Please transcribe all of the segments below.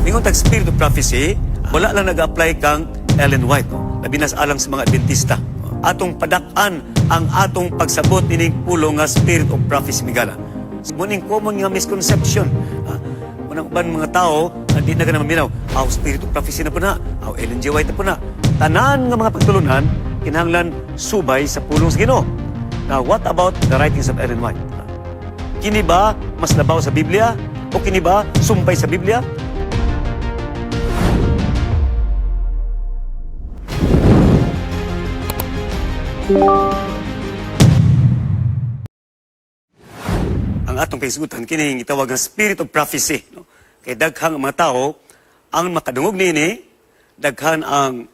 Ingon tag spirit of prophecy, wala lang nag-apply kang Ellen White, no? Labi na sa alang sa mga Adventista. No? Atong padak-an ang atong pagsabot nining pulong nga spirit of prophecy, migala. Muning common nga misconception. Unang uban mga tao, di na ka na maminaw. Aw, spirit of prophecy na po na. Aw, Ellen G. White na po na. Tanan nga mga pagtulunan, kinahanglan subay sa pulong sa Ginoo. Now, what about the writings of Ellen White? Kini ba mas labaw sa Biblia? O kini ba sumpay sa Biblia? Ang atong kaisutan kini gitawag nga spirit of prophecy, no? Kay daghang mga tao ang makadungog niini, daghan ang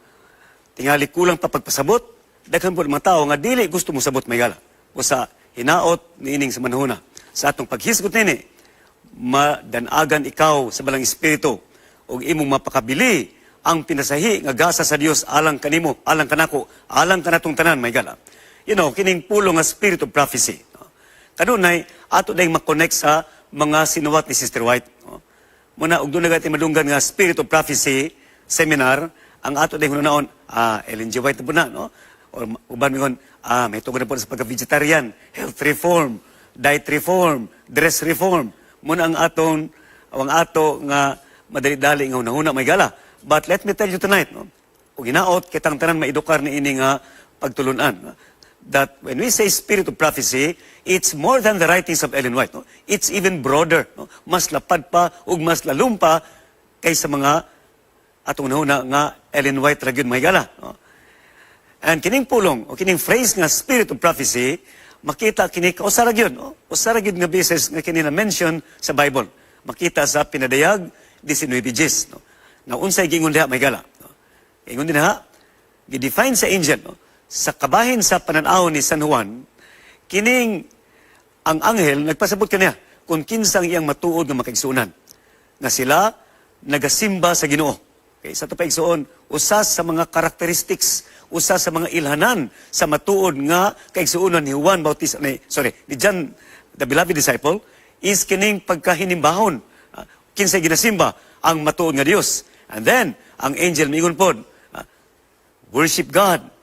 tingali kulang pa pagpasabot, daghan po mga tao nga dili gusto mo sabot, may gala. O sa hinaot niining sa manahuna. Sa atong paghisgot nini, madanagan ikaw sa Balang Espiritu ug imong mapakabili ang pinasahi nga gasa sa Dios alang kanimo, alang kanako, alang kanatong tanan, may gala. Kining pulong nga spirit of prophecy. No? Kanunay ato dayong makonect sa mga sinuwat ni Sister White. No? Muna og doon na madunggan nga spirit of prophecy seminar, ang ato dayong hunaon, Ellen G. White na po na, no? Or uban mingon, may tugod na po sa pagka-vegetarian, health reform, diet reform, dress reform. Muna ang ato nga madali-dali nga hunahuna, may gala. But let me tell you tonight, no? Ug hinaot kitang tanan maedukar ni ini nga pagtulunan, no? That when we say spirit of prophecy, it's more than the writings of Ellen White. No? It's even broader. No? Mas lapad pa ug mas lalom pa kaysa mga atong hunahuna nga Ellen White ra gyud, may gala. No? And kining pulong o kining phrase nga spirit of prophecy, makita kini kausa ra gyud, no? Usa ra gyud nga beses nga kini na mention sa Bible. Makita sa Pinadayag 19:10, no? Na unsay giingon diha, may gala? No? Ingon dinha, gi-define sa angel, no? Sa kabahin sa pananaw ni San Juan, kining ang anghel nagpasabot kaniya kung kinsang iyang matuod nga makaigsuonan nga sila nagasimba sa Ginoo. Okay, sa ato pa, igsuon, usa sa mga characteristics, usa sa mga ilhanan sa matuod nga kaigsuonan ni Juan Bautista, ni, sorry, ni John the beloved disciple is kining pagkahinimbahon. Kinsay ginasimba? Ang matuod nga Dios. And then ang angel miingon pod, worship God,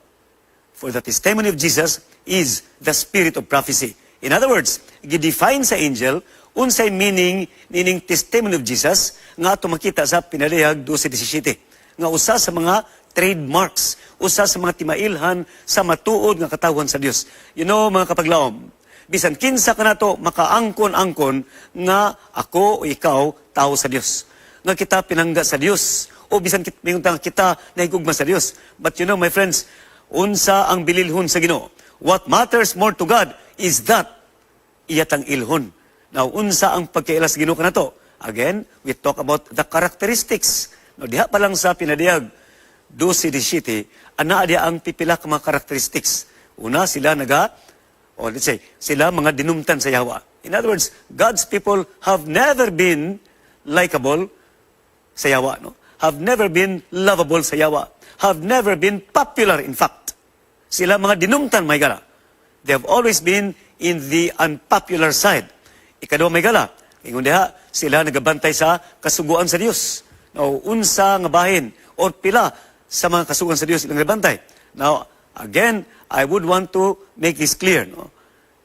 for the testimony of Jesus is the spirit of prophecy. In other words, gi-define sa angel unsay meaning nining testimony of Jesus nga ato makita sa Pinadayag 12:17 nga usa sa mga trademarks, usa sa mga timailhan sa matuod nga katawhan sa Dios. Mga kapaglaom, bisan kinsa kanato makaangkon-angkon nga ako o ikaw tao sa Dios, nga kita pinangga sa Dios, o bisan mingon ta nga kita nahigugma sa Dios. But my friends, unsa ang bililhon sa Ginoo? What matters more to God is that iyatang ilhon. Now, unsa ang pagkaila sa Ginoo kanato? Again, we talk about the characteristics. Now, diha pa lang sa Pinadayag 12:17, anaa diha ang pipila ka mga characteristics. Una, sila naga, or let's say, sila mga dinumtan sa Yawa. In other words, God's people have never been likable sa Yawa, no? Have never been lovable sa Yawa. Have never been popular, in fact. Sila mga dinumtan, may gala. They have always been in the unpopular side. Ikaduha, may gala, ingon diha, sila nagabantay sa kasuguan sa Dios. Now, unsa nga bahin or pila sa mga kasuguan sa Dios ilang nagabantay? Now, again, I would want to make this clear. No?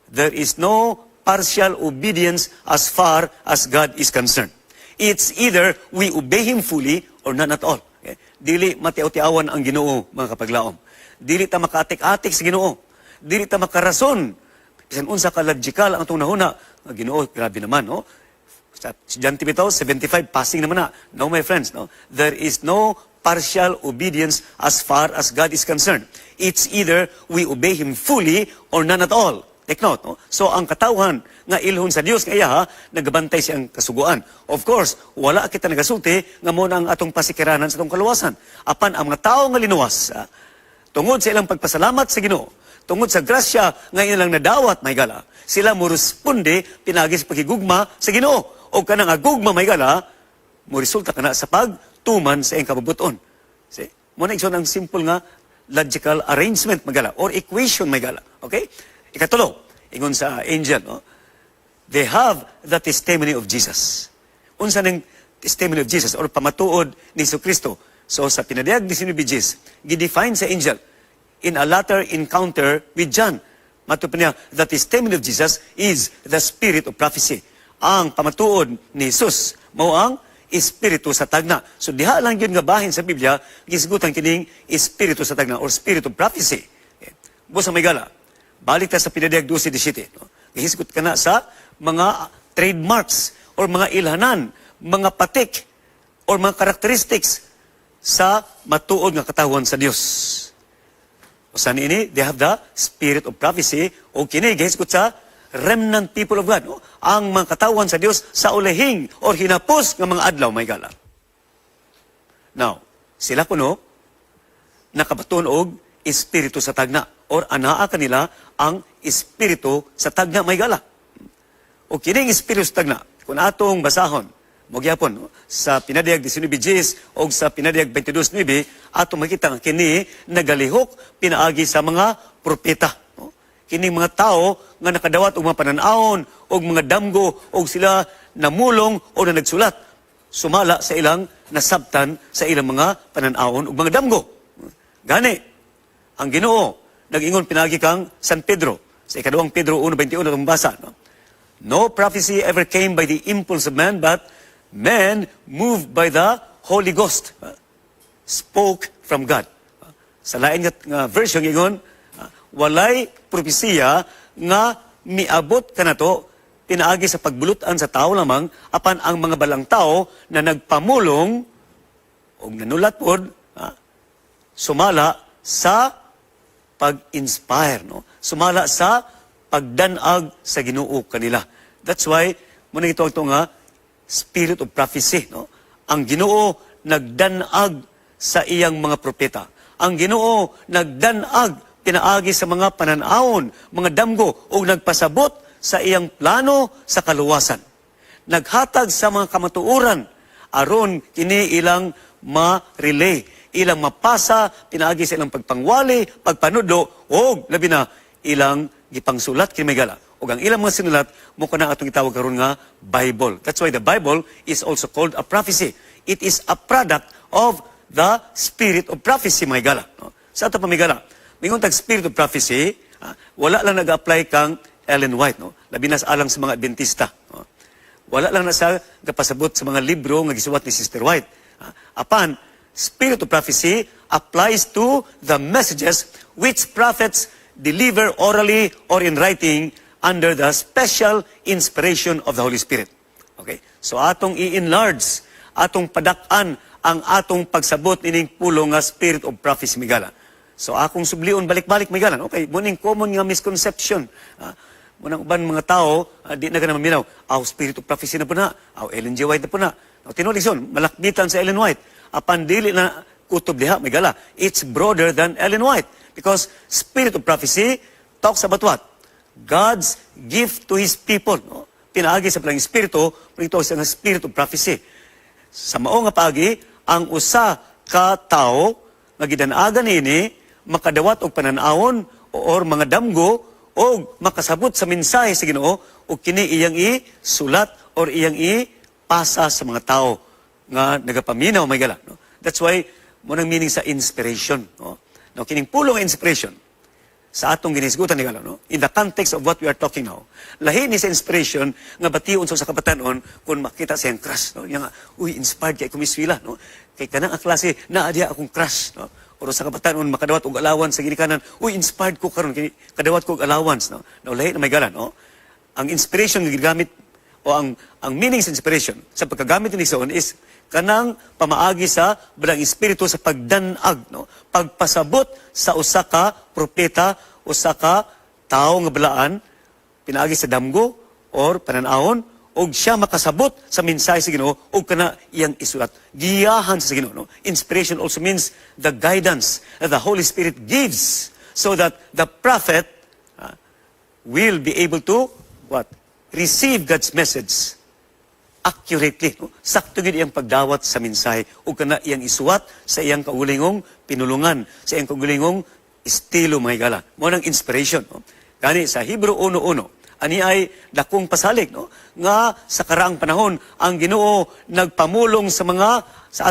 There is no partial obedience as far as God is concerned. It's either we obey Him fully or none at all. Okay? Dili matiaw-tiawan ang Ginoo, mga kapaglaom. Dili ta makaatik-atik sa Ginoo. Dili ta makarason. Bisan unsa ka logical ang atong hunahuna. Ang Ginoo, grabe naman, no? Sa estudyante bitaw, 75, passing naman na. No, my friends, no? There is no partial obedience as far as God is concerned. It's either we obey Him fully or none at all. Take note, no? So, ang katawhan nga ilhon sa Dios nga iya, nagabantay siyang kasuguan. Of course, wala kita nagasulti nga mo na ang atong pasikiranan sa atong kaluwasan. Apan ang mga tao nga linuwas, tungod sa ilang pagpasalamat sa Ginoo, tungod sa grasya nga ilang nadawat, may gala, sila mo responde pinagi sa pagigugma sa Ginoo. O kanang agugma, may gala, mo resulta kana sa pagtuman sa iyang kabubuton. See? Mo na, igsoon, ang simple nga logical arrangement, magala, or equation, may gala. Okay? Ikatulo, ingon sa angel, no? They have the testimony of Jesus. Unsa ning Testimony of Jesus or pamatuod ni Kristo. So sa Pinadayag 19:10, gidefine sa angel in a latter encounter with John. Matud pa niya, the testimony of Jesus is the spirit of prophecy. Ang pamatuod ni Jesus mao ang espiritu sa tagna. So diha lang yun nga bahin sa Biblia, gisgutan kining espiritu sa tagna or spirit of prophecy. Okay. Busa, mga higala, balik ta sa Pinadayag 12:17. No? Gihisgot ka na sa mga trademarks or mga ilhanan, mga patik or mga characteristics sa matuod nga katawhan sa Dios. Usa niini, they have the spirit of prophecy o kini gihisgot sa remnant people of God. No? Ang mga katawhan sa Dios sa ulahing or hinapos nga mga adlaw, mga higala. Now, sila kuno nakabaton og espiritu sa tagna or anaa kanila ang espiritu sa tagna, mga higala. O kining espiritu sa tagna, kung atong basahon, mo gyapon, no, sa Pinadayag 19:10 o sa Pinadayag 22:9, atong makita nga kini nagalihok pinaagi sa mga propeta. No? Kining mga tao nga nakadawat og mga panan-awon og mga damgo og sila namulong o na nagsulat sumala sa ilang nasabtan sa ilang mga panan-awon ug mga damgo. Gani, ang Ginoo nag-ingon pinaagi kang San Pedro sa ikaduhang Pedro 1:21 atong basa, no? No prophecy ever came by the impulse of man, but men moved by the Holy Ghost spoke from God. Sa lain nga version ingon, walay propesiya nga miabot kanato pinaagi sa pagbulutan sa tao lamang, apan ang mga balang tao na nagpamulong og nanulat pod sumala sa pag-inspire, no? Sumala sa pagdanag sa Ginoo kanila. That's why mo na ito nga spirit of prophecy, no? Ang Ginoo nagdanag sa iyang mga propeta. Ang Ginoo nagdanag pinaagi sa mga panan-awon, mga damgo ug nagpasabot sa iyang plano sa kaluwasan. Naghatag sa mga kamatuoran aron kini ilang ma-relay, ilang mapasa pinaagi sa ilang pagpangwali, pagpanudlo og labi na ilang gipangsulat kini, mga higala. Ug ang ilang mga sinulat mo kana atong gitawag karon nga Bible. That's why the Bible is also called a prophecy. It is a product of the spirit of prophecy, mga higala. No? Sa ato pa, mga higala, mingon tag spirit of prophecy, wala lang nag-apply kang Ellen White, no? Labi na sa alang sa mga Adventista. No? Wala lang na sa kapasabot sa mga libro nga gisuwat ni Sister White. Apan, spirit of prophecy applies to the messages which prophets deliver orally or in writing under the special inspiration of the Holy Spirit. Okay? So atong i-enlarge, atong padak-an ang atong pagsabot nining pulong nga spirit of prophecy, mga higala. So akong sublion balik-balik, mga higala. Okay, muning common nga misconception. Munang uban mga tao, di na ka na maminaw. Aw, spirit of prophecy na po na. Aw, Ellen G. White na po na. Now, tinuod son, malakbitan sa Ellen White. Apan dili na kutob diha, mga higala. It's broader than Ellen White. Because spirit of prophecy talks about what? God's gift to His people. No? Pinaagi sa Balaang Espiritu, ito sa spirit of prophecy. Sa mao nga paagi, ang usa ka tawo nga gidanagan niini makadawat og panan-awon or mga damgo o makasabot sa mensahe sa Ginoo ug kini iyang i-sulat or iyang i-pasa sa mga tao nga nagapaminaw, mga higala, no? That's why mo nang meaning sa inspiration, no? Now, kining pulong nga inspiration sa atong ginisgutan ni gala, no? In the context of what we are talking now, lahi ni sa inspiration nga bation sa kabatanon kung makita siyang crush, no? Yang, "Uy, inspired kay ko Miss Wila, no? Kay kanang ang klase, naa diha akong crush," no? Or sa kabatanon makadawat og allowance sa ginikanan, "Uy, inspired ko karon kini kadawat ko og allowance," no? Now, lahi na, mga higala, no? Ang inspiration nga gigamit o ang meaning sa inspiration sa pagkagamit ni Son is kanang pamaagi sa Balaang Espiritu sa pagdanag, no, pagpasabot sa usa ka propeta, usa ka tawo nga balaan pinaagi sa damgo or panan-awon og siya makasabot sa mensahe sa Ginoo ug kana iyang isulat, giyahan sa Ginoo, no? Inspiration also means the guidance that the Holy Spirit gives so that the prophet will be able to what? Receive God's message accurately. No? Sakto gid iyang pagdawat sa mensahe ug kana iyang isuwat sa iyang kaulingong pinulungan, sa iyang kaulingong estilo, mga higala. Mo nang inspiration. No? Gani sa Hebrew 1:1, Ani ay dakong pasalig, no? Nga sa karaang panahon ang Ginoo nagpamulong sa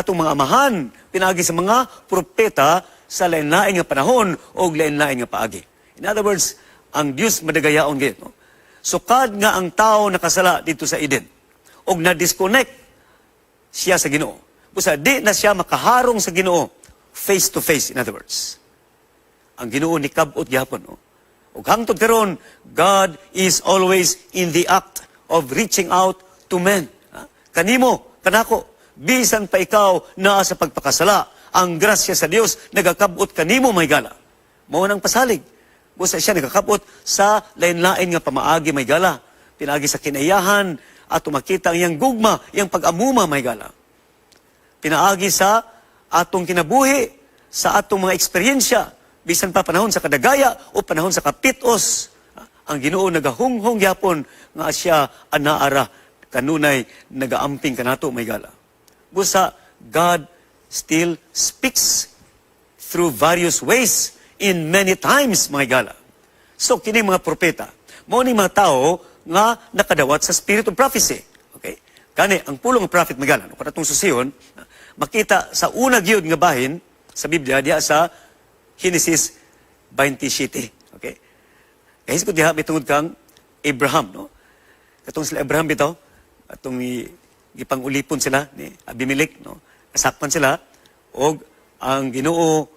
atong mga amahan pinaagi sa mga propeta sa lain-lain nga panahon o lain-lain nga paagi. In other words, ang Dios madagayaon gyud, no? Sukad nga ang tao nakasala dito sa Eden og na-disconnect siya sa Ginoo. Busa di na siya makaharong sa Ginoo face to face, in other words. Ang Ginoo ni kabot gyapon, no? Ug hangtod karon, God is always in the act of reaching out to men. Ha? Kanimo, kanako, bisan pa ikaw naa sa pagpakasala, ang grasya sa Dios nagakabot kanimo, mga higala. Mao nang pasalig. Busa siya nagakabot sa lain-lain nga pamaagi, mga higala. Pinaagi sa kinaiyahan at makita ang iyang gugma, iyang pag-amuma, mga higala. Pinaagi sa atong kinabuhi, sa atong mga eksperyensya, bisan pa panahon sa kadagaya o panahon sa kapitos, ang Ginoo nagahunghong gyapon nga siya anaara kanunay nagaamping kanato, mga higala. Busa God still speaks through various ways in many times, mga higala. So kini mga propeta, mao ni mga tao nga nakadawat sa spirit of prophecy. Okay? Gani ang pulong ng prophet, mga higala, no, kung atong susiyon, makita sa una gyud nga bahin sa Biblia diha sa Genesis 27. Okay? Kaya ko diha may tungod kang Abraham, no? Katong sila Abraham bitaw, atong gipang-ulipon sila ni Abimelech, no? Nasakpan sila og ang Ginoo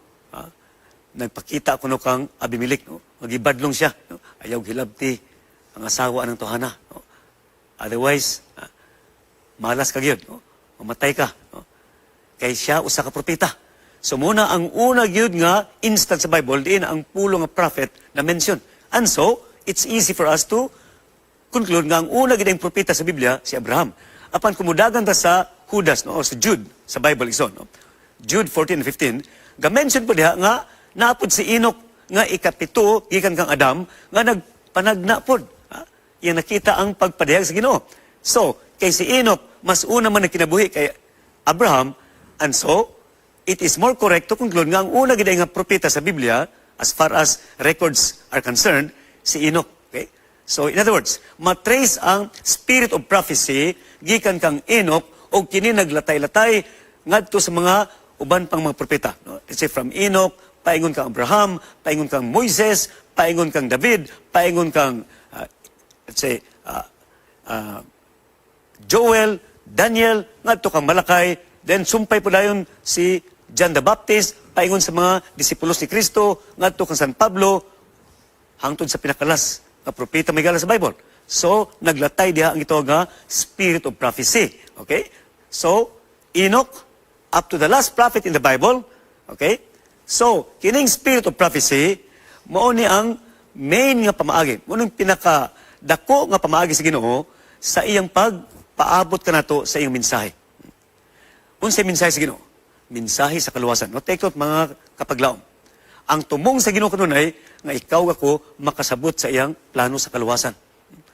nagpakita kuno kang Abimelech, no? Magibadlong siya, no? Ayaw hilabti ang asawa ng tohana, no? Otherwise, malas ka gyud, no? Mamatay ka, no? Kay siya usa ka propeta. So muna ang una gyud nga instance sa Bible diin ang pulong nga prophet na mention. And so, it's easy for us to conclude nga ang una gyud ang propeta sa Biblia si Abraham. Apan kumudagan ta sa Judas, no, o sa Jude sa Bible igsoon, no. Jude 14 and 15, ga-mention po diha nga napod si Enoch nga ikapito gikan kang Adam nga nagpanagna pod. Ha? Iyang nakita ang pagpadayag sa Ginoo. So, kay si Enoch mas una man nagkinabuhi kay Abraham, and so it is more correct to conclude nga ang una gid nga propeta sa Biblia, as far as records are concerned, si Enoch. Okay? So in other words, matrace ang spirit of prophecy gikan kang Enoch og kini naglatay-latay ngadto sa mga uban pang mga propeta. No? Let's say from Enoch, paingon kang Abraham, paingon kang Moises, paingon kang David, paingon kang let's say Joel, Daniel, ngadto kang Malakay, then sumpay po dayon si John the Baptist, paingon sa mga disipulos ni Kristo, ngadto kang San Pablo, hangtod sa pinakalas nga propeta, mga higala, sa Bible. So, naglatay diha ang ito nga spirit of prophecy. Okay? So, Enoch, up to the last prophet in the Bible. Okay? So, kining spirit of prophecy, mao ni ang main nga pamaagi. Mao ning pinaka dako nga pamaagi sa Ginoo sa iyang pagpaabot kanato sa iyang mensahe. Unsay mensahe sa Ginoo? Mensahe sa kaluwasan. No, take note, mga kapaglaom. Ang tumong sa Ginoo kanunay nga ikaw ako makasabot sa iyang plano sa kaluwasan.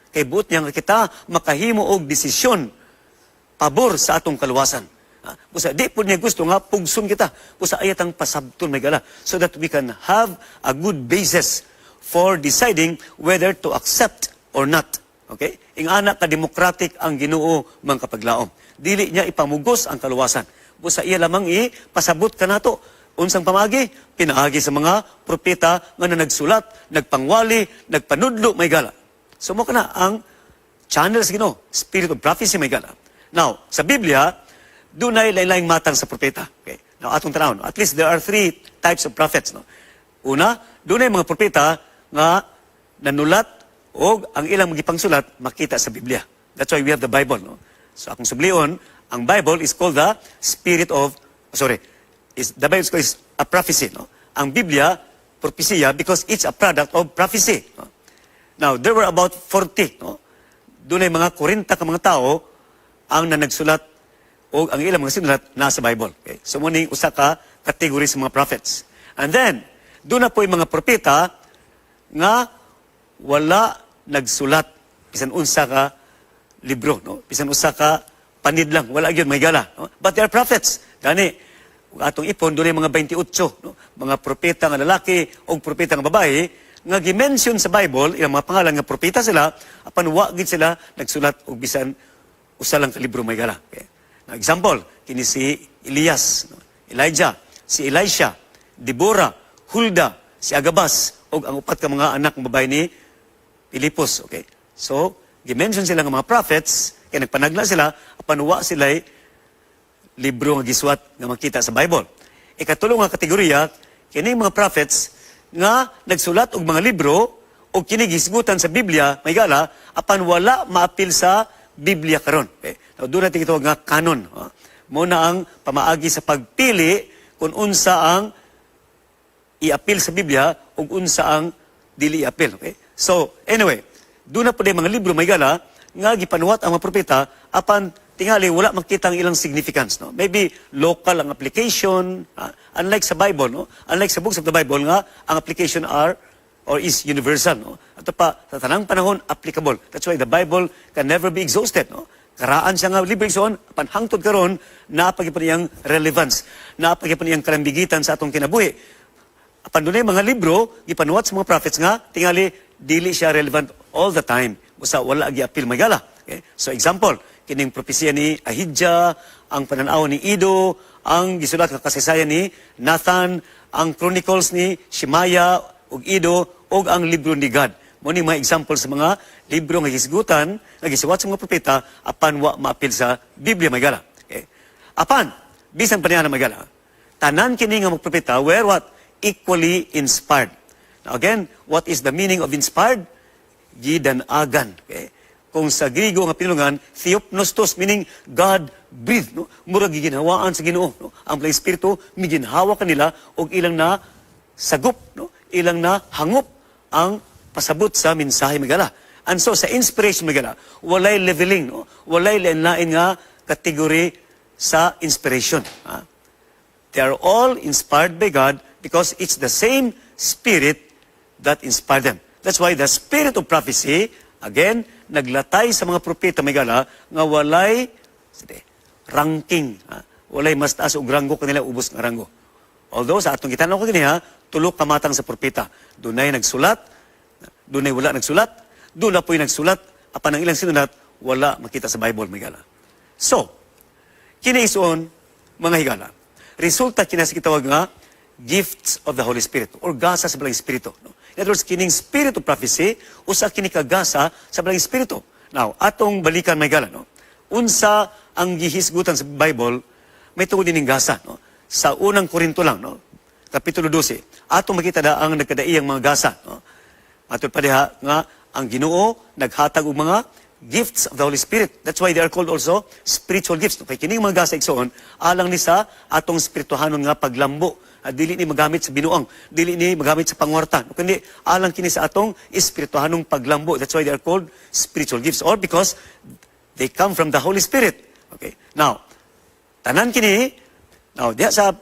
Kay buot niya nga kita makahimo og desisyon pabor sa atong kaluwasan. Ha? Busa di po niya gusto nga pugson kita. Busa ayaw tang pasabton, mga higala, so that we can have a good basis for deciding whether to accept or not. Okay? Ingana ka democratic ang Ginoo, mga kapaglaom. Dili niya ipamugos ang kaluwasan. Busa iya lamang ipasabot kanato. Unsang pamagi? Pinaagi sa mga propeta nga na nagsulat, nagpangwali, nagpanudlo, mga higala. So mo kana ang channel sa Ginoo, spirit of prophecy, mga higala. Now, sa Biblia, dunay lain-laing matang sa propeta. Okay? Now, atong tanawon, at least there are three types of prophets. No? Una, dunay mga propeta nga nanulat o ang ilang magipangsulat makita sa Biblia. That's why we have the Bible. No? So, akong sublion, ang Bible is called the spirit of, sorry, the Bible is called is a prophecy. No? Ang Biblia, propesiya, because it's a product of prophecy. No? Now, there were about 40. No? Dunay mga 40 ka mga tao ang nanagsulat o ang ilang mga sinulat nasa Bible. Okay? So, mao ning usa ka category sa mga prophets. And then, doon na po yung mga propeta nga wala nagsulat bisan unsa ka libro, no? Bisan usa ka panid lang, wala gyud, mga higala, no? But they are prophets. Gani atong ipon, dunay mga 28, no? Mga propeta nga lalaki o propeta nga babae nga gi-mention sa Bible ilang mga pangalan nga propeta sila, apan wa gid sila nagsulat og bisan usa lang ka libro, mga higala. Okay. Now, example, kini si Elias, no? Elijah, si Elisha, Deborah, Hulda, si Agabas, ug ang upat ka mga anak ng babae ni Pilipos. Okay? So, gi-mention sila nga mga prophets, kaya nagpanagla sila, apan wa sila libro nga gisuwat nga makita sa Bible. Ikatulo nga kategorya, kini mga prophets nga nagsulat og mga libro o kini gisgutan sa Biblia, mga higala, apan wala maapil sa Biblia karon. Okay? Now, doon natin ito nga canon. Oh. Mao na ang pamaagi sa pagpili kung unsa ang iapil sa Biblia ug unsa ang dili iapil. Okay? So, anyway, doon na po mga libro, mga higala, nga gipanuwat ang mga propeta apan tingali wala makita ang ilang significance, no? Maybe local ang application, unlike sa Bible, no? Unlike sa books of the Bible nga ang application are or is universal, no? Ato pa sa tanang panahon applicable. That's why the Bible can never be exhausted, no? Karaan siya nga libro, igsoon, apan hangtod karon naa pa gyud iyang relevance, naa pa gyud iyang kalambigitan sa atong kinabuhi. Apan dunay mga libro gipanuwat sa mga prophets nga tingali dili siya relevant all the time. Busa wala giapil, mga higala. Okay? So example, kining propesiya ni Ahijah, ang pananaw ni Ido, ang gisulat nga kasaysayan ni Nathan, ang Chronicles ni Shemaya ug Ido, ug ang libro ni Gad. Mao ni mga example sa mga libro nga gisgutan, nga gisuwat sa mga propeta apan wa maapil sa Biblia, mga higala. Okay? Apan bisan pa niya, mga higala, tanan kini nga mga propeta were what? Equally inspired. Now again, what is the meaning of inspired? Gidanagan. Okay? Kung sa Griego nga pinulungan, theopneustos, meaning God breathed. No? Murag giginhawaan sa Ginoo. No? Ang Balaang Espiritu, miginhawa kanila og ilang na sagup, no? Ilang na hangop ang pasabot sa mensahe, mga higala. And so sa inspiration, mga higala, walay leveling, no? Walay lain-lain nga category sa inspiration. Ha? They are all inspired by God because it's the same Spirit that inspired them. That's why the spirit of prophecy, again, naglatay sa mga propeta, mga higala, nga walay, sige, ranking. Ha? Walay mas taas og ranggo kanila, ubos nga ranggo. Although sa atong gitan-aw kaniya, tulo ka matang sa propeta. Dunay nagsulat, dunay wala nagsulat, duna po'y nagsulat, apan ang ilang sinulat, wala makita sa Bible, mga higala. So, kini, igsoon, mga higala, resulta kina sa gitawag nga gifts of the Holy Spirit or gasa sa Balaang Espiritu. No? In other words, kining spirit of prophecy, usa kini ka gasa sa Balaang Espiritu. Now, atong balikan, mga higala, no? Unsa ang gihisgutan sa Bible may tungod dining gasa, no? Sa Unang Korinto lang, no? Kapitulo 12. Atong makita da ang nagkadaiyang mga gasa, no? Matud pa diha nga ang Ginoo naghatag og mga gifts of the Holy Spirit. That's why they are called also spiritual gifts. Kay kining mga gasa, igsoon, alang ni sa atong spirituhanon nga paglambo. Dili ni magamit sa binuang, dili ni magamit sa pangwarta. Kundi alang kini sa atong espirituhanong paglambo. That's why they are called spiritual gifts or because they come from the Holy Spirit. Okay. Now, tanan kini, now diha sa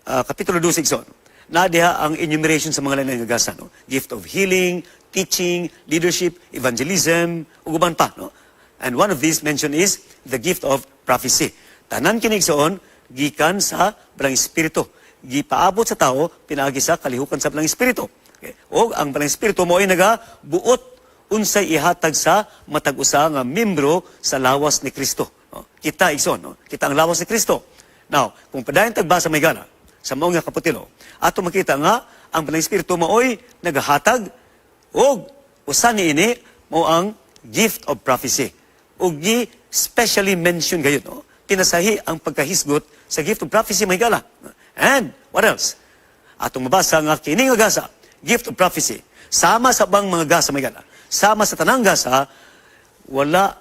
Kapitulo 12, igsoon, na diha ang enumeration sa mga lain nga gasa, no? Gift of healing, teaching, leadership, evangelism, ug uban pa, no? And one of these mentioned is the gift of prophecy. Tanan kini, igsoon, gikan sa Balaang Espiritu. Gipaabot sa tao pinaagi sa kalihukan sa Balaang Espiritu. Okay. Og ang Balaang Espiritu mo ay nagabuot unsay ihatag sa matag usa nga membro sa lawas ni Kristo. No? Kita, igsoon, no? Kita ang lawas ni Kristo. Now, kung padayon tagbasa, mga higala, sa mao nga kapitulo, ato makita nga ang Balaang Espiritu maoy nagahatag og usa niini mao ang gift of prophecy. Ug gi specially mention gayud, no? Pinasahi ang pagkahisgot sa gift of prophecy, mga higala. And what else? Atong mabasa nga kini nga gasa, gift of prophecy, sama sa ubang mga gasa, mga higala, sama sa tanang gasa, wala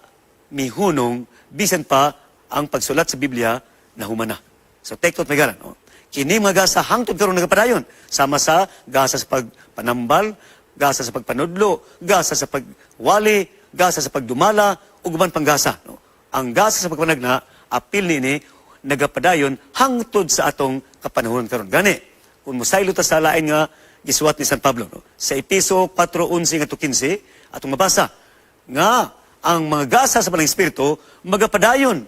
mihunong bisan pa ang pagsulat sa Biblia na humana. So take note, mga higala, no? Kini mga gasa hangtod karon nagapadayon sama sa gasa sa pagpanambal, gasa sa pagpanudlo, gasa sa pagwali, gasa sa pagdumala, ug uban pang gasa, no? Ang gasa sa pagpanagna, apil niini nagapadayon hangtod sa atong kapanahon karon. Gani, kung mosaylo ta sa lain nga gisuwat ni San Pablo, no? Sa Epeso 4:11 ngadto 15, atong mabasa nga ang mga gasa sa Balaang Espiritu magapadayon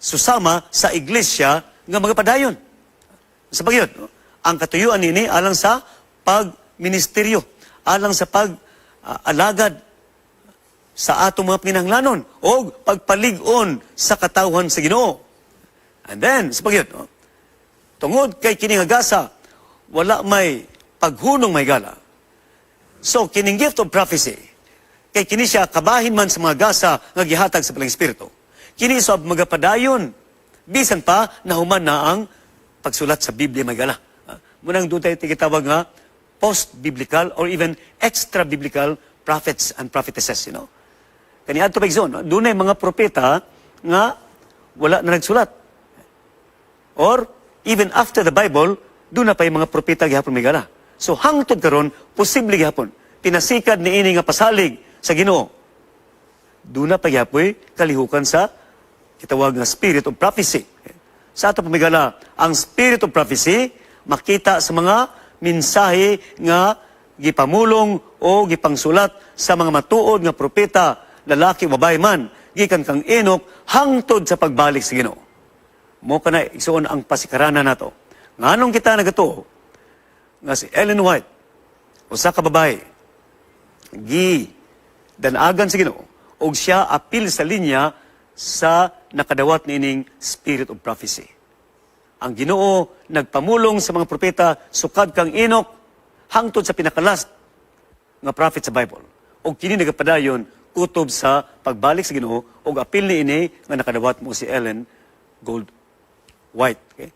susama sa iglesia nga magapadayon. Sa pagyud, no? Ang katuyuan nini alang sa pagministeryo. Alang sa pag alagad sa atong mga panginahanglanon o pagpalig-on sa katawhan sa Ginoo. And then, sa pagyud, no? Tungod kay kini nga gasa, wala may paghunong, mga higala. So, kining gift of prophecy, kay kini siya kabahin man sa mga gasa nga gihatag sa Balaang Espiritu. Kini sab magapadayon bisan pa nahuman na ang pagsulat sa Biblia, mga higala. Mao nang doon tayo tigitawag nga post-biblical or even extra-biblical prophets and prophetesses. Kani adto pa, igsoon, no? Dunay mga propeta nga wala na nagsulat. Or even after the Bible, duna pa'y mga propeta gihapon, mga higala. So hangtod karon, posible gihapon pinasikad niini nga pasalig sa Ginoo. Duna pa gihapoy kalihukan sa kitawag nga spirit of prophecy. Sa ato, mga higala, ang spirit of prophecy makita sa mga mensahe nga gipamulong o gipangsulat sa mga matuod nga propeta, lalaki o babae man, gikan kang Enoch hangtod sa pagbalik sa Ginoo. Mao kana, igsoon, ang pasikarana nato. Nganong kita nagatuo nga si Ellen White, usa ka babae, gi danagan sa Ginoo og siya apil sa linya sa nakadawat niining spirit of prophecy. Ang Ginoo nagpamulong sa mga propeta sukad kang Enoch hangtod sa pinaka-last nga prophet sa Bible. Og kini nagapadayon kutob sa pagbalik sa Ginoo og apil niini nga nakadawat mo si Ellen Gold White. Okay?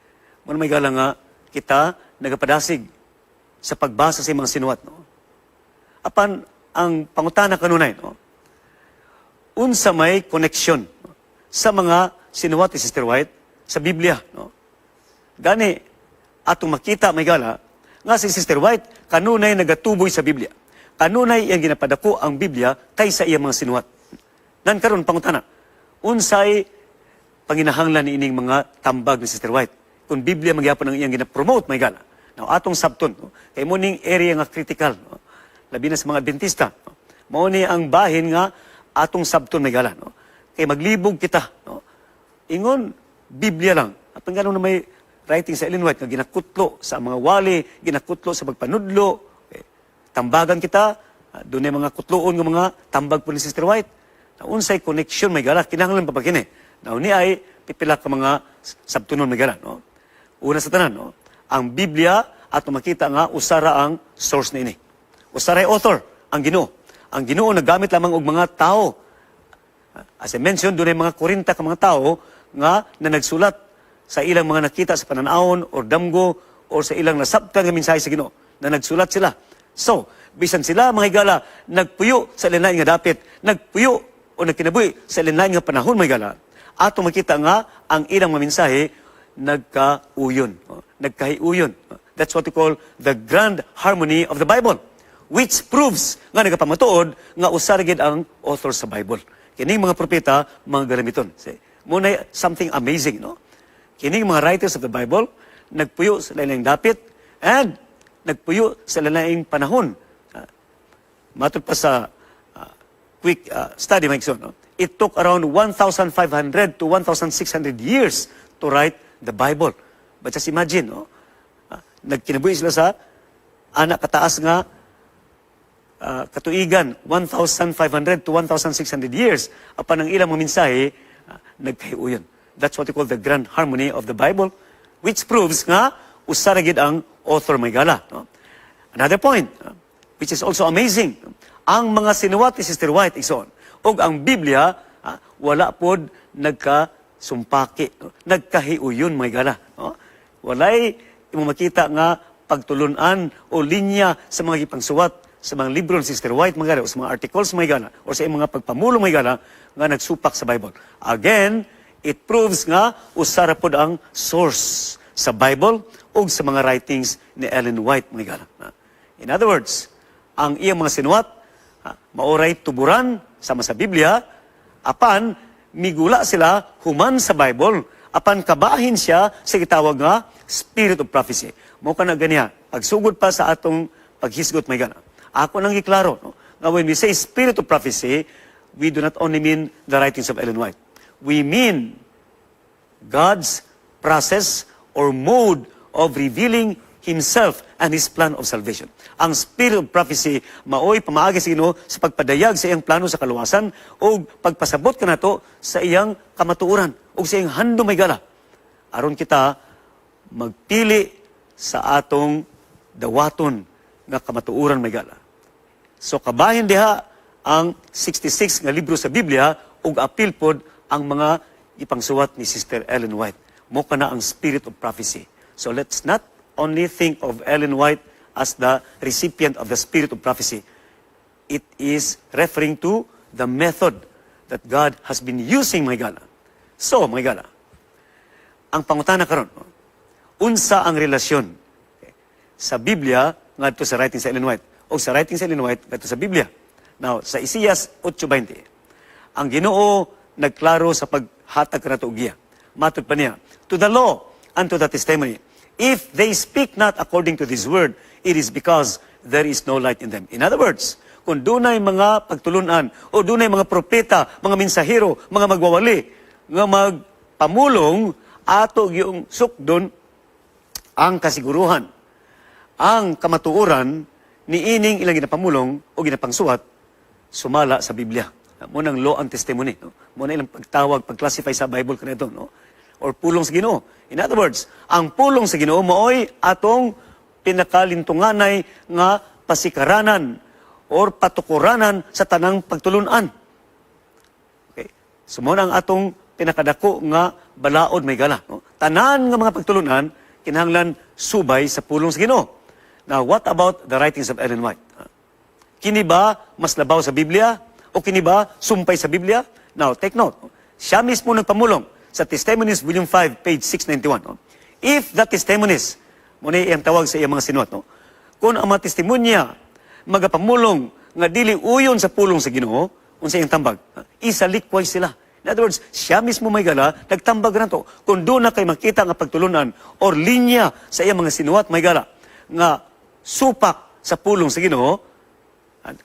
Mao mga higala nga kita nagapadasig sa pagbasa sa mga sinuwat. No? Apan ang pangutana kanunay, no? Unsa may connection, no, sa mga sinuwat ni Sister White sa Biblia? No? Gani, atong makita, mga higala, nga si Sister White kanunay nagatuboy sa Biblia. Kanunay iyang ginapadako ang Biblia kaysa iyang mga sinuwat. Nan karon pangutana, unsay panginahanglan ni ining mga tambag ni Sister White kung Biblia magyapon ang iyang gina-promote, mga higala? Now, atong sabton, no? Kay mao ning area nga critical, no? Labi na sa mga Adventista, no? Mao ni ang bahin nga atong sabton, mga higala, no? Kay maglibog kita, no? Ingon Biblia lang. Apan nganong na may writing sa Ellen White nga ginakutlo sa mga wali, ginakutlo sa pagpanudlo? Okay. Tambagan kita, dunay mga kutloon nga mga tambag po ni Sister White. Na unsay connection, mga higala, kinahanglan pa ba kini? Now, ni ay pipila ka mga sabtunon, mga higala, no? Una sa tanan, no? Ang Biblia at makita nga usara ang source niini. Usaray author, ang Ginoo. Ang Ginoo naggamit lamang og mga tao. As I mentioned, dunay mga 40 ka mga tao nga na nagsulat sa ilang mga nakita sa pananawon or damgo or sa ilang nasabtan nga mensahe sa Ginoo na nagsulat sila. So, bisan sila, mga higala, nagpuyo sa lain nga dapit, nagpuyo o nagkinabuhi sa lain nga panahon, mga higala, ato makita nga ang ilang mga mensahe nagkauyon, oh, nagkahiuyon. That's what we call the grand harmony of the Bible, which proves nga nagapamatuod nga usa ra gid ang author sa Bible. Kining mga propeta, mga galamiton. See, mao na something amazing, no? Kining mga writers of the Bible nagpuyo sa laing dapit and nagpuyo sa laing panahon. Matod pa sa quick study, mga igsoon, no? It took around 1,500 to 1,600 years to write the Bible. But just imagine, no? Nagkinabuhi sila sa ana kataas nga katuigan, 1,500 to 1,600 years, apan ang ilang mga mensahe nagkahiuyon. That's what we call the grand harmony of the Bible, which proves nga usa ra gid ang author, mga higala, no? Another point, which is also amazing, ang mga sinuwat ni Sister White, igsoon, ug ang Biblia, wala pod nagkasumpaki, no? Nagkahiuyon, mga higala, no? Walay imo makita nga pagtulunan o linya sa mga gipangsuwat sa mga libro ni Sister White, mga higala, o sa mga articles, mga higala, o sa mga pagpamulong, mga higala, nga nagsupak sa Bible. Again, it proves nga usa ra pod ang source sa Bible ug sa mga writings ni Ellen White, mga higala. In other words, ang iyang mga sinuwat maoray tuburan sama sa Biblia, apan migula sila human sa Bible, apan kabahin siya sa gitawag nga spirit of prophecy. Mao kana ganiya, pagsugod pa sa atong paghisgot, mga higala, ako nang giklaro, no? Nga when we say spirit of prophecy, we do not only mean the writings of Ellen White. We mean God's process or mode of revealing His Himself and His plan of salvation. Ang spirit of prophecy maoy pamaagi sa Ginoo sa pagpadayag sa iyang plano sa kaluwasan o pagpasabot kanato sa iyang kamatuoran o sa iyang handom, mga higala, aron kita magpili sa atong dawaton nga kamatuoran, mga higala. So kabahin diha ang 66 nga libro sa Biblia ug apil pod ang mga ipangsuwat ni Sister Ellen White. Mao kana ang spirit of prophecy. So let's not only think of Ellen White as the recipient of the spirit of prophecy. It is referring to the method that God has been using, mga higala. So, mga higala, ang pangutana karon, unsa ang relasyon sa Biblia ngadto sa writing sa Ellen White o sa writing sa Ellen White ngadto sa Biblia? Now, sa Isaias 8:20, ang Ginoo nagklaro sa paghatag kanato og giya. Matod pa niya, "To the law and to the testimony, if they speak not according to this word, it is because there is no light in them." In other words, kung dunay mga pagtulunan o dunay mga propeta, mga mensahero, mga magwawali nga magpamulong, ato gyung sukdon ang kasiguruhan, ang kamatuoran ni ining ilang ginapamulong o ginapangsuwat sumala sa Biblia. Mao nang law and testimony. No? Mao na ilang pagtawag, pag-classify sa Bible kanito, no? Or pulong sa Ginoo. In other words, ang pulong sa Ginoo maoy atong pinakalintunganay nga pasikaranan or patukuranan sa tanang pagtulunan. Okay. So mao na ang atong pinakadako nga balaod, mga higala. No? Tanan nga mga pagtulunan kinahanglan subay sa pulong sa Ginoo. Now, what about the writings of Ellen White? Kini ba mas labaw sa Biblia? O kini ba sumpay sa Biblia? Now, take note. Siya mismo nagpamulong sa Testimonies, Volume 5, page 691. No? If the testimonies, mao na iyang tawag sa iyang mga sinuwat, no? Kung ang mga testimonya magapamulong nga dili uyon sa pulong sa Ginoo, unsa iyang tambag? Isalikway sila. In other words, siya mismo, mga higala, nagtambag nato. Kung duna kay makita nga pagtulunan or linya sa iyang mga sinuwat, mga higala, nga supak sa pulong sa Ginoo,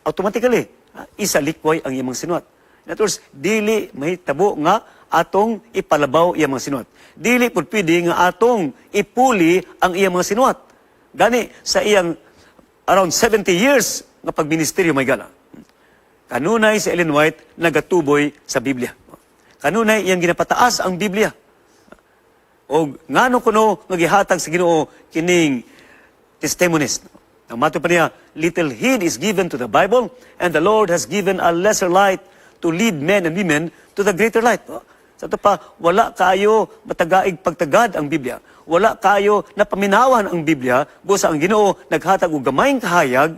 automatically, isalikway ang iyang mga sinuwat. In other words, dili mahitabo nga atong ipalabaw iyang mga sinuwat. Dili pud pwede nga atong ipuli ang iyang mga sinuwat. Gani sa iyang around 70 years nga pagministeryo, mga higala, kanunay si Ellen White nagatuboy sa Biblia. Kanunay iyang ginapataas ang Biblia. O ngano kuno nga gihatag sa Ginoo kining testimonies? Ang matod pa niya, "Little heed is given to the Bible and the Lord has given a lesser light to lead men and women to the greater light." Oh, sa ato pa, wala kaayo matagaig pagtagad ang Biblia. Wala kaayo napaminawan ang Biblia. Busa ang Ginoo naghatag og gamayng kahayag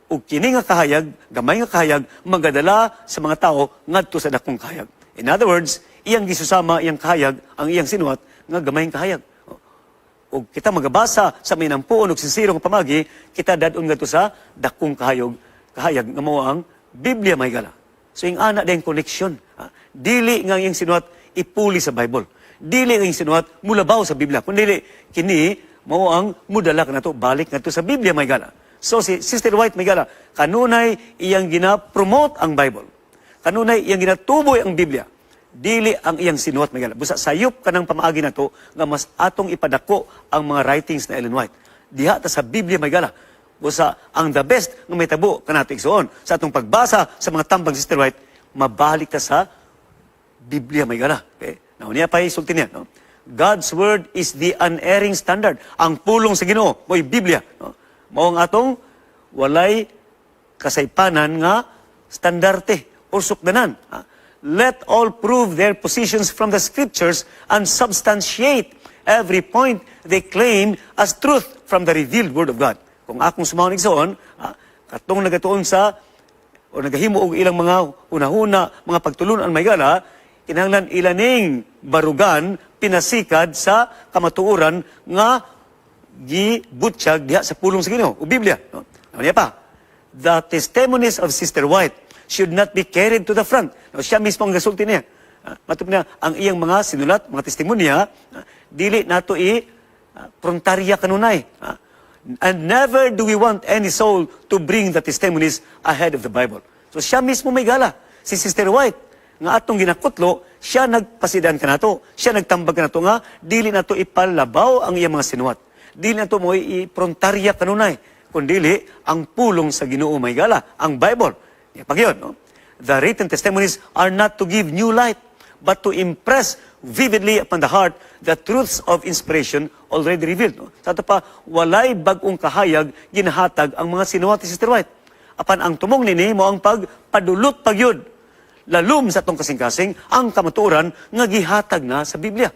ug kini nga kahayag, gamay nga kahayag, magadala sa mga tao ngadto sa dakong kahayag. In other words, iyang gisusama iyang kahayag, ang iyang sinuwat nga gamayng kahayag. Ug kita magabasa sa minampuon ug sinsero nga pamagi, kita dad-on ngadto sa dakong kahayag nga mao ang Biblia, mga higala. So yung ana din connection. Dili nga iyang sinuwat ipuli sa Bible. Dili nga iyang sinuwat mulabaw sa Biblia. Kun dili kini mao ang mudala kanato balik ngadto sa Biblia, mga higala. So si Sister White, mga higala, kanunay iyang gina-promote ang Bible. Kanunay iyang ginatuboy ang Biblia. Dili ang iyang sinuwat, mga higala. Busa sayop kanang pamaagi nato nga mas atong ipadako ang mga writings na Ellen White. Diha ta sa Biblia, mga higala. Busa ang the best nga mahitabo kanato, igsoon, sa atong pagbasa sa mga tambag Sister White, mabalik ta sa Biblia, mga higala. Okay? Now, niya pa isulti niya. No? God's word is the unerring standard. Ang pulong sa Ginoo mo'y Biblia. No? Mao ang atong walay kasaypanan nga standarte o sukdanan. Ha? "Let all prove their positions from the scriptures and substantiate every point they claim as truth from the revealed word of God." Kung akong sumahon, igsoon, katong nagatuon sa o nagahimo og ilang mga hunahuna, mga pagtulunan, mga higala, kinahanglan ilaning barugan pinasikad sa kamatuoran nga gibutsyag diha sa pulong sa Ginoo o Biblia. No? Ano niya pa? "The testimonies of Sister White should not be carried to the front." No, siya mismo ang gasulti niya. Matod niya, ang iyang mga sinulat, mga testimonya, dili nato i prontarya kanunay. "And never do we want any soul to bring the testimonies ahead of the Bible." So siya mismo, mga higala. Si Sister White, nga atong ginakutlo, siya nagpasidan kanato. Siya nagtambag kanato nga, dili nato ipalabaw ang iyang mga sinuwat. Dili na to mo iprontarya kanunay, kun dili ang pulong sa Ginoo, mga higala, ang Bible. Pag yun, no? The written testimonies are not to give new light, but to impress vividly upon the heart the truths of inspiration already revealed. No? Sa ato pa, walay bag-ong kahayag ginahatag ang mga sinuwat ni Sister White. Apan ang tumong nini mao ang pagpadulot pagyud lalom sa atong kasing-kasing ang kamatuoran nga gihatag na sa Biblia.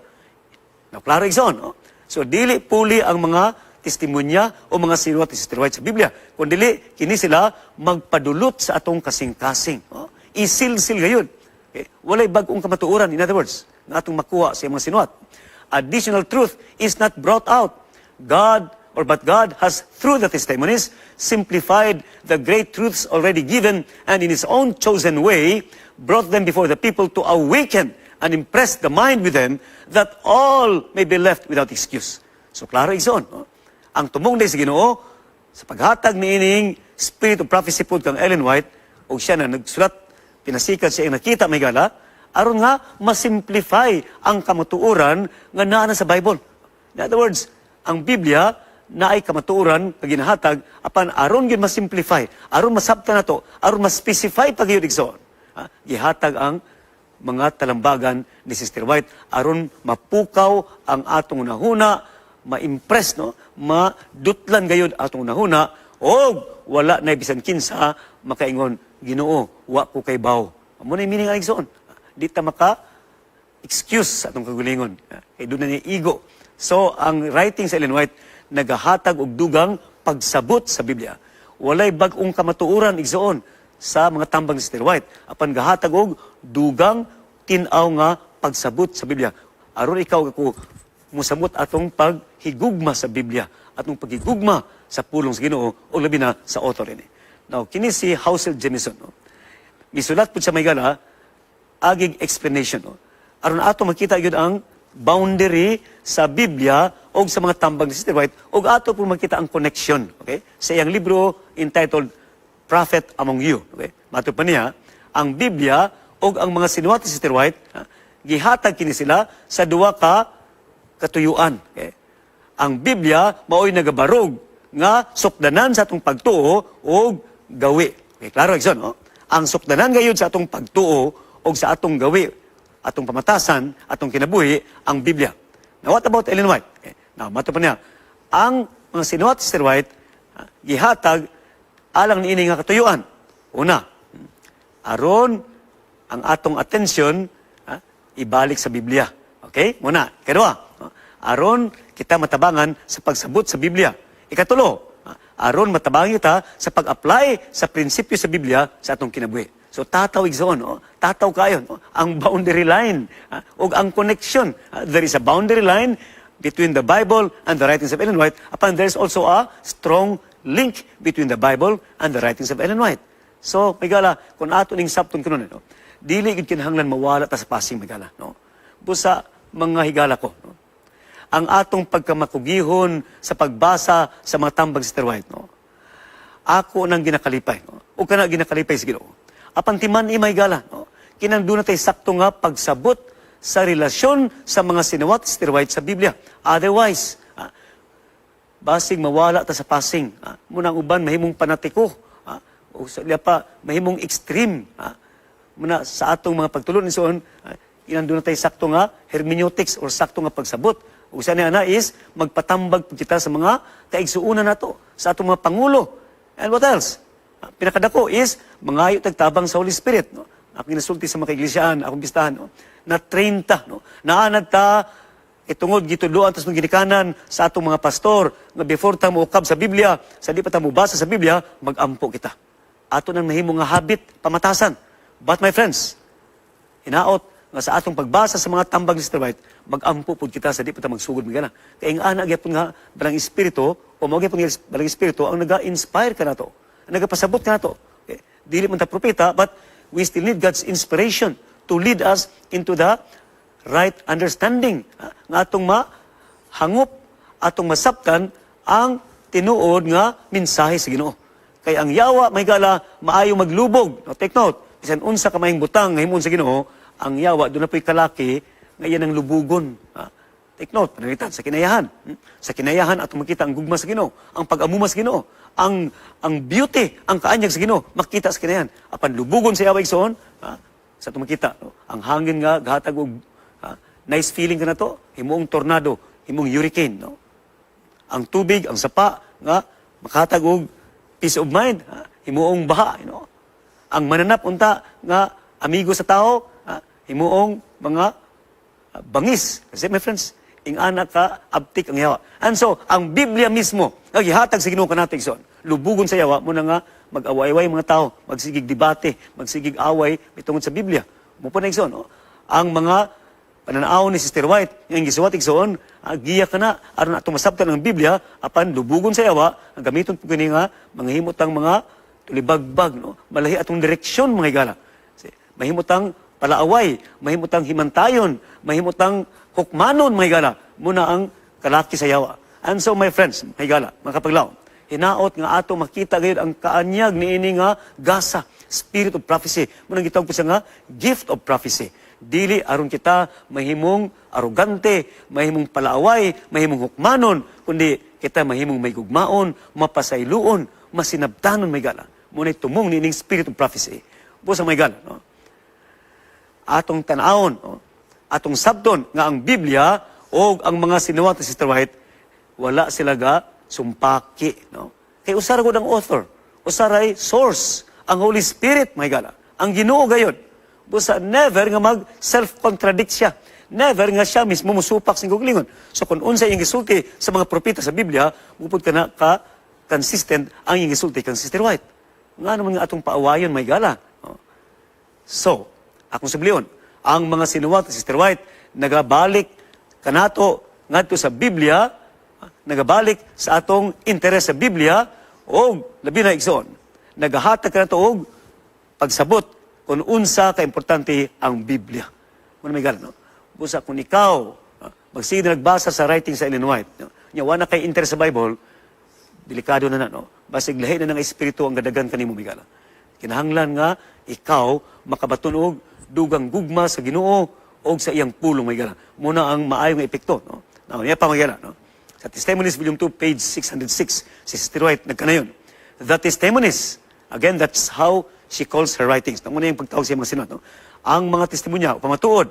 Now, klaro, igsoon, no? So, dili puli ang mga testimonya o mga sinuwat ni Sister White sa Biblia. Kung dili, kini sila magpadulot sa atong kasing-kasing. No? Isilsil gayud. Okay? Walay bag-ong kamatuoran, in other words, nga atong makuha sa mga sinuwat. Additional truth is not brought out. God or but God has, through the testimonies, simplified the great truths already given and in His own chosen way brought them before the people to awaken and impress the mind with them that all may be left without excuse. So klaro, igsoon, no? Ang tumong sa Ginoo sa paghatag niining spirit of prophecy pod kang Ellen White og siya na nagsulat pinasikat siya ang nakita, mga higala, aron nga masimplify ang kamatuoran nga naa na sa Bible. In other words, ang Biblia naay kamatuoran nga ginahatag, apan aron gyud masimplify, aron masabtan nato, aron ma-specify pa gyud, igsoon. Gihatag ang mga talambagan ni Sister White aron mapukaw ang atong hunahuna, ma-impress, no, madutlan gayud atong hunahuna og wala na bisan kinsa makaingon, "Ginoo, wa ko kaybaw." Mao na meaning ang, igsoon. Di ta maka excuse sa atong kaugalingon. Kay duna ni ego. So, ang writing sa Ellen White nagahatag og dugang pagsabot sa Biblia. Walay bag-ong kamatuoran, igsoon, sa mga tambag ni Sister White. Apan gahatag og dugang tin-aw nga pagsabot sa Biblia. Aron ikaw ako musabot atong paghigugma sa Biblia, atong paghigugma sa pulong sa Ginoo o labi na sa author ini. Now, kini si Hansel Jamieson, no? Misulat po siya, mga higala, agig explanation. No? Aron ato makita gyud ang boundary sa Biblia o sa mga tambag ni Sister White ug ato po makita ang connection, okay? Sa iyang libro entitled Prophet Among You, okay? Matud pa niya, ang Biblia ug ang mga sinuwat ni Sister White, ha, gihatag kini sila sa duha ka katuyuan, okay? Ang Biblia maoy nagabarog nga sukdanan sa atong pagtuo ug gawi. Okay, klaro, igsoon, no? Ang sukdanan gayud sa atong pagtuo ug sa atong gawi, atong pamatasan, atong kinabuhi, ang Biblia. Now, what about Ellen White? Okay. Now, matud pa niya, ang mga sinuwat ni Sister White, gihatag alang niini nga katuyuan. Una, aron ang atong atensyon ibalik sa Biblia. Okay? Muna. Ikadua, aron kita matabangan sa pagsabot sa Biblia. Ikatulo, aron matabangan kita sa pag-apply sa prinsipyo sa Biblia sa atong kinabuhi. So tataw, igsoon, no? Tataw kayo, no? Ang boundary line ug ang connection. There is a boundary line between the Bible and the writings of Ellen White. Apan there is also a strong link between the Bible and the writings of Ellen White. So, mga higala, kung ato ning sabton kuno, no, dili gid kinahanglan mawala ta sa pasing, mga higala, no? Busa mga higala ko, no? Ang atong pagkamakugihon sa pagbasa sa mga tambag Sister White, no? Ako nang ginakalipay, no? O kana ginakalipay sa Ginoo. Apan timan-i, mga higala, no? Kinang duna tay sakto nga pagsabot sa relasyon sa mga sinuwat Sister White sa Biblia. Otherwise, basig mawala ta sa pasing. Munang uban mahimong panatiko. O sa iya pa mahimong extreme. Muna sa atong mga pagtulon ni soon, kinang duna tay sakto nga hermeneutics or sakto nga pagsabot. Ug sa niya na is magpatambag pud kita sa mga kaigsuonan nato, sa atong mga pangulo. And what else? Pinakadako is mangayo tag tabang sa Holy Spirit, no? Akong ginasulti sa mga kaiglesiaan, akong bistahan, no? Na train ta, no? Naanad ta itungod gitudloan tas mga ginikanan sa atong mga pastor nga before ta moukab sa Biblia, sa di pa ta mobasa sa Biblia, magampo kita. Ato nang nahimo nga habit, pamatasan. But my friends, hinaot nga sa atong pagbasa sa mga tambag ni Sister White, magampo pud kita sa di pa ta magsugod, mga higala. Kay ang ana gyapon nga Balang Espiritu o mao gyapon nga Balang Espiritu ang naga-inspire kanato, ang nagapasabot kanato. Okay? Dili man ta propeta, but we still need God's inspiration to lead us into the right understanding. Nga atong mahangop, atong masabtan ang tinuod nga mensahe sa Ginoo. Kay ang yawa, mga higala, maayo maglubog. Now, take note, bisan unsa ka maayong butang nga himuon sa Ginoo, ang yawa duna po'y kalaki nga iyan ang lubugon. Take note, pananglitan sa kinayahan. Sa kinayahan atong makita ang gugma sa Ginoo, ang pag-amuma sa Ginoo, ang beauty, ang kaanyag sa Ginoo, makita sa kinayahan. Apan lubugon sa yawa, igsoon, ha? Sa atong makita, no? Ang hangin nga gahatag og, ha, nice feeling kanato, himuong tornado, himuong hurricane, no? Ang tubig, ang sapa nga makahatag og peace of mind, ha? Himuong baha. Ang mananap unta nga amigo sa tao, ha? Himuong mga bangis. Kasi, my friends, ingana ka abtik ang yawa. And so, ang Biblia mismo, nga gihatag sa Ginoo kanato, igsoon, lubugon sa yawa mao na nga mag-away-away mga tao, magsigig debate, magsigig away tungod sa Biblia. Mao po na, igsoon, no? Ang mga pananaw ni Sister White, nga gisuwat, igsoon, giya kana aron ato masabtan ang Biblia, apan lubugon sa yawa, ang gamiton po kini nga mga himotang mga tulibagbag, no? Malahi atong direksyon, mga higala. Kasi mahimutang palaaway, mahimutang himantayon, mahimutang hukmanon, mga higala, mao na ang kalaki sa yawa. And so, my friends, mga higala, mga kapaglaom, hinaot nga ato makita gayud ang kaanyag niini nga gasa, spirit of prophecy. Mao nang gitawag po siya nga gift of prophecy. Dili aron kita mahimong arugante, mahimong palaaway, mahimong hukmanon, kundi kita mahimong may gugmaon, mapasayloon, masinabtanon, mga higala. Mao na'y tumong niining spirit of prophecy. Busa, mga higala, no? Atong tan-awon, no? Atong sabton nga ang Biblia o ang mga sinuwat ni Sister White, wala sila ga sumpaki, no? Kay usa ra gud ang author, usa ray source, ang Holy Spirit, mga higala. Ang Ginoo gayud. Busa never nga mag self-contradict siya. Never nga siya mismo musupak sa kaugalingon. So kung unsa iyang gisulti sa mga propeta sa Biblia, mupod kana ka consistent ang iyang gisulti kang Sister White. Nga naman nga atong paawayon, mga higala, no? So, akong sublion, ang mga sinuwat ni Sister White, nagabalik kanato ngadto sa Biblia, nagabalik sa atong interes sa Biblia, o labi na, igsoon, nagahatag kanato og pagsabot kung unsa ka importante ang Biblia. Mao may no? Busa kung ikaw, magsige na nagbasa sa writing sa Ellen White, no? Nya wala kay interest sa Bible, delikado na na, no? Basig lahi na ng espiritu ang gadagan kanimo, migala. Kinahanglan nga ikaw makabaton og dugang gugma sa Ginoo og sa iyang pulong, mga higala. Mao na ang maayo nga epekto, no? Now, niya pa, mga higala, no? Sa Testimonies Volume 2, page 606, si Sister White nagkanayon. The testimonies, again, that's how she calls her writings. Mao na yung pagtawag sa mga sinuwat, no? Ang mga testimonya, o pamatuod,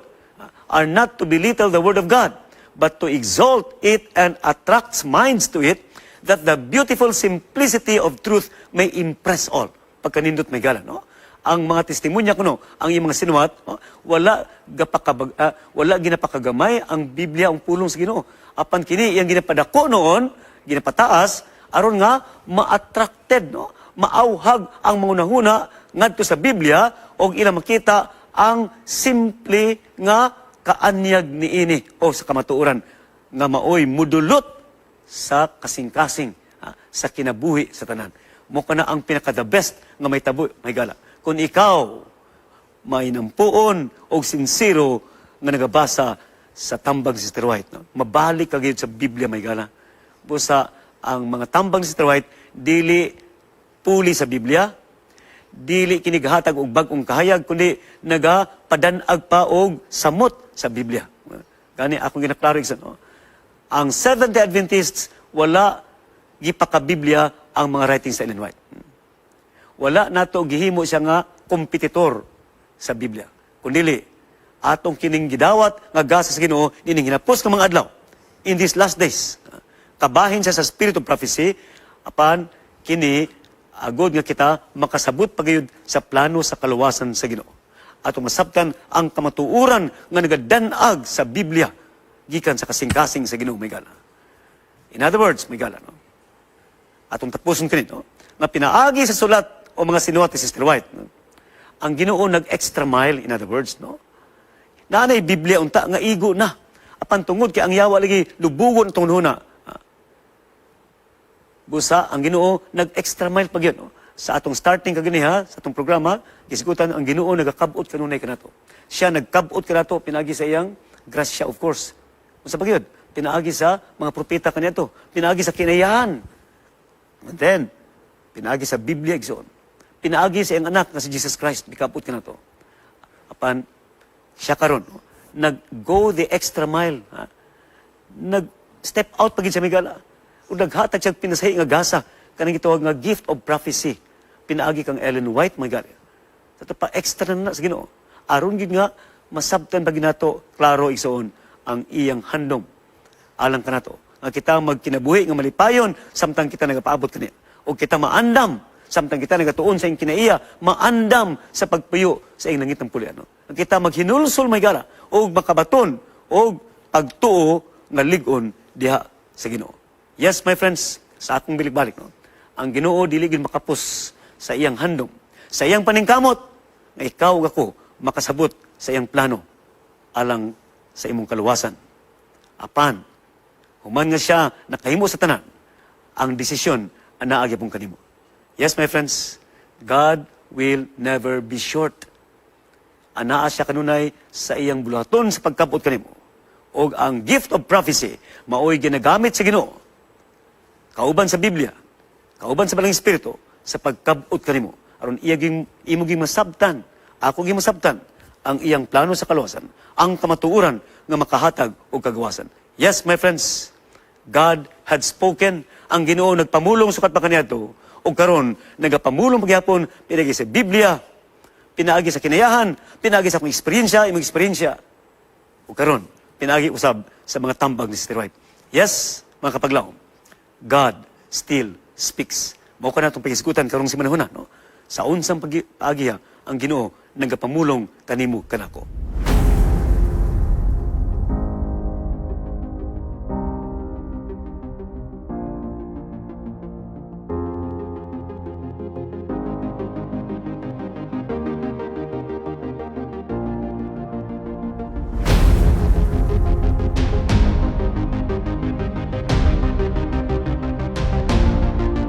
are not to belittle the Word of God, but to exalt it and attracts minds to it, that the beautiful simplicity of truth may impress all. Pagkanindot, mga higala, no? Ang mga testimonya kuno, ang iyang mga sinuwat, no? Wala ginapakagamay ang Biblia, ang pulong sa Ginoo. Apan kini iyang ginapadako noon, ginapataas aron nga ma-attracted, no? Maauhag ang mga hunahuna ngadto sa Biblia og ilang makita ang simple nga kaanyag niini o sa kamatuoran nga maoy mudulot sa kasing-kasing, ha, sa kinabuhi sa tanan. Mao kana ang pinaka the best nga may tabo, mga higala. Kung ikaw may nampuon o sinsero nga nagabasa sa tambang si Sister White, no? Mabalik ka gyud sa Biblia, mga higala. Busa ang mga tambang si Sister White dili puli sa Biblia, dili kini gahatag og bag-ong kahayag, kundi nagapadan-ag pa og samot sa Biblia. Gani akong ginaklaro, igsoon, no? Ang Seventh-day Adventists, wala gipaka-Biblia ang mga writings sa Ellen White. Wala nato gihimo siya nga kompetitor sa Biblia. Kundili, atong kining gidawat nga gasa sa Ginoo nining hinapos nga mga adlaw in these last days. Kabahin siya sa spirit of prophecy, apan kini agod nga kita makasabot pagayod sa plano sa kaluwasan sa Ginoo. Atong masabtan ang kamatuoran nga nagadan-ag sa Biblia gikan sa kasing-kasing sa Ginoo, mga higala. In other words, mga higala, no? Atong tapuson kini, no? Nga pinaagi sa sulat o mga sinuwat ni Sister White, no? Ang Ginoo nag-extra mile, in other words, no? Naa nay Biblia unta nga igo na. Apan tungod kay ang yawa lagi lubugon itong huna. Busa ang Ginoo nag-extra mile pag yun, no? Sa atong starting kaganiha, sa atong programa, gisgutan ang Ginoo nagakabot kanunay kanato. Siya nagkabot kanato pinaagi sa iyang grasya, of course. Unsa pa gyud? Pinaagi sa mga propeta kaniadto, pinaagi sa kinayahan. And then, pinaagi sa Biblia, igsoon. Pinaagi sa iyang anak nga si Jesus Christ, mikabot kanato. Apan siya karon, no? Nag-go the extra mile. Ha? Nag-step out pa gid siya, mga higala. Ug naghatag siya pinasahi nga gasa kanang gitawag nga gift of prophecy. Pinaagi kang Ellen White, mga higala. Sa pa extra na sa Ginoo. Aron gid nga masabtan pa ginato klaro, igsoon, ang iyang handom alang kanato nga kita magkinabuhi nga malipayon samtang kita nagapaabot kaniya. O kita maandam samtang kita nagatuon sa iyang kinaiya, maandam sa pagpuyo sa iyang langitnong puloy-an. Nga kita maghinulsol, mga higala, og makabaton og pagtuo nga lig-on diha sa Ginoo. Yes, my friends, sa akong bilik-balik, no. Ang Ginoo dili gid makapos sa iyang handom, sa iyang paningkamot nga ikaw ug ako makasabot sa iyang plano alang sa imong kaluwasan. Apan, human nga siya nakahimo sa tanan, ang desisyon ang naa gyapon kanimo. Yes, my friends, God will never be short. Anaa siya kanunay sa iyang buluhaton sa pagkabot kanimo. Og ang gift of prophecy maoy ginagamit sa Ginoo kauban sa Biblia, kauban sa Balaang Espiritu sa pagkabot kanimo aron iya ging imo ging masabtan, ako ging masabtan ang iyang plano sa kaluwasan, ang kamatuoran nga makahatag og kagawasan. Yes, my friends, God had spoken. Ang Ginoo nagpamulong sukat pa kaniadto ug karon nagapamulong pagyapon pinaagi sa Biblia, pinaagi sa kinayahan, pinaagi sa akong eksperyensya, imong eksperyensya. Ug karon pinaagi usab sa mga tambag ni Sister White. Yes, mga kapaglaom, God still speaks. Mao kana atong paghisgutan karong simanahona, no? Sa unsang pag-agiha ang Ginoo nagapamulong kanimo kanako.